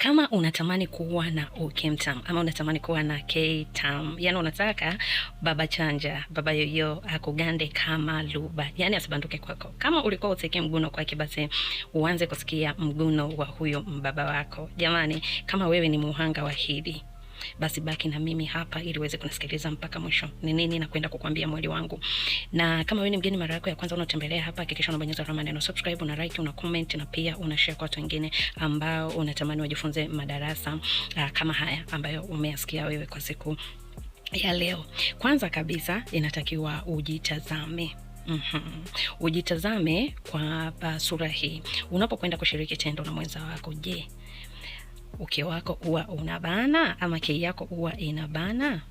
Kama unatamani kuwa na ukemtam ama unatamani kuwa na K-tam, yani unataka baba chanja, baba yoyo akugande kama luba, yani asibanduke kwako. Kama ulikuwa usikie mguno kwake, basi uanze kusikia mguno wa huyo mbaba wako. Jamani, kama wewe ni muhanga wa hili, basi baki na mimi hapa ili uweze kunisikiliza mpaka mwisho ni nini nakwenda kukwambia mwili wangu. Na kama wewe ni mgeni, mara yako ya kwanza unatembelea hapa, hakikisha unabonyeza alama neno subscribe, una like, una comment na pia una share kwa watu wengine ambao unatamani wajifunze madarasa kama haya ambayo umeyasikia wewe kwa siku ya leo. Kwanza kabisa inatakiwa ujitazame. Ujitazame kwa sura hii unapokwenda kushiriki tendo na mwenza wako. Je, uke wako huwa unabana ama kei yako huwa inabana?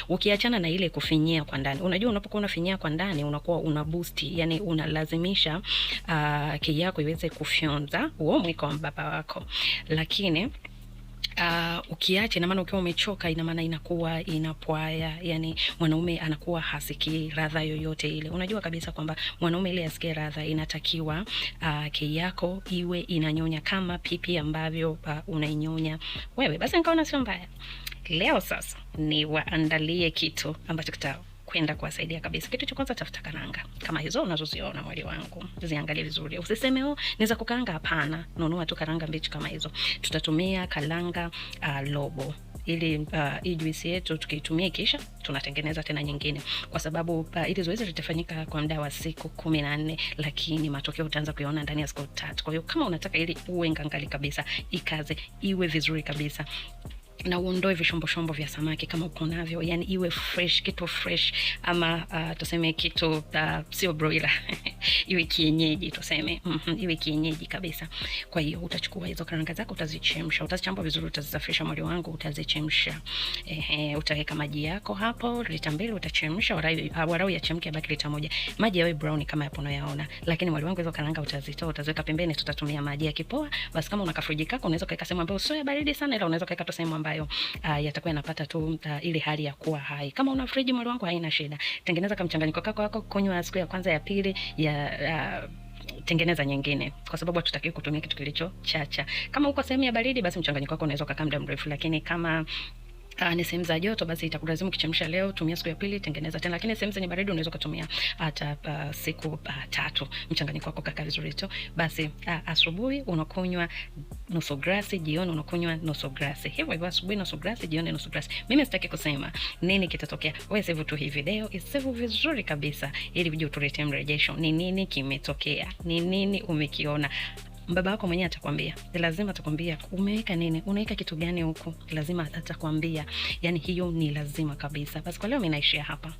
Ukiachana na ile kufinyia kwa ndani, unajua unapokuwa unafinyia kwa ndani unakuwa una boost, yani unalazimisha kei yako iweze kufyonza huo mwiko wa mbaba wako, lakini ukiacha, ina maana ukiwa umechoka, ina maana inakuwa inapwaya, yani mwanaume anakuwa hasikii radha yoyote ile. Unajua kabisa kwamba mwanaume ile asikie radha, inatakiwa kei yako iwe inanyonya kama pipi ambavyo unainyonya wewe. Basi nikaona sio mbaya. Leo sasa niwaandalie kitu ambacho kita kwenda kuwasaidia kabisa. Kitu cha kwanza, tafuta karanga kama hizo unazoziona mwili wangu, ziangalie vizuri, usiseme oh, ni za kukaanga. Hapana, nunua tu karanga mbichi kama hizo. Tutatumia karanga robo ili hii juisi yetu tukiitumia kisha tunatengeneza tena nyingine, kwa sababu ili zoezi litafanyika kwa muda wa siku 14, lakini matokeo utaanza kuyaona ndani ya siku 3. Kwa hiyo kama unataka ili uwe ngangali kabisa, ikaze iwe vizuri kabisa na uondoe vishomboshombo vya samaki kama uko navyo, yani iwe fresh, kitu fresh ama tuseme kitu sio broiler iwe kienyeji tuseme, iwe kienyeji kabisa. Kwa hiyo utachukua hizo karanga zako, utazichemsha, utazichambua vizuri, utazisafisha mwili wangu, utazichemsha. Ehe, utaweka maji yako hapo lita 2, utachemsha warau yachemke, yabaki lita 1, maji yawe brown kama hapo unayaona. Lakini mwili wangu, hizo karanga utazitoa, utaziweka pembeni, tutatumia maji yakipoa. Basi kama una kafriji kako, unaweza kuweka sehemu ambayo sio ya baridi sana, ila unaweza kuweka tu sehemu ambayo yatakuwa yanapata tu ile hali ya kuwa hai. Kama una friji mwili wangu, haina shida. Tengeneza kama mchanganyiko kako wako, kunywa siku ya kwanza, ya pili, ya tengeneza nyingine, kwa sababu hatutakiwi kutumia kitu kilicho chacha. Kama uko sehemu ya baridi, basi mchanganyiko wako unaweza kukaa muda mrefu, lakini kama ni sehemu za joto, basi itakulazimu kuchemsha leo, tumia siku ya pili, tengeneza tena. Lakini sehemu zenye baridi unaweza kutumia hata siku 3, mchanganyiko wako kaka vizuri tu. Basi asubuhi unakunywa nusu glasi, jioni unakunywa nusu glasi. Hivyo hivyo, asubuhi nusu glasi, jioni nusu glasi. Mimi sitaki kusema nini kitatokea. Wewe save tu hii video, isave vizuri kabisa ili uje utuletee mrejesho. Ni nini kimetokea? Ni nini umekiona? Baba wako mwenyewe atakwambia, lazima atakwambia umeweka nini, unaweka kitu gani huku, lazima atakwambia. Yani hiyo ni lazima kabisa. Basi kwa leo mimi naishia hapa.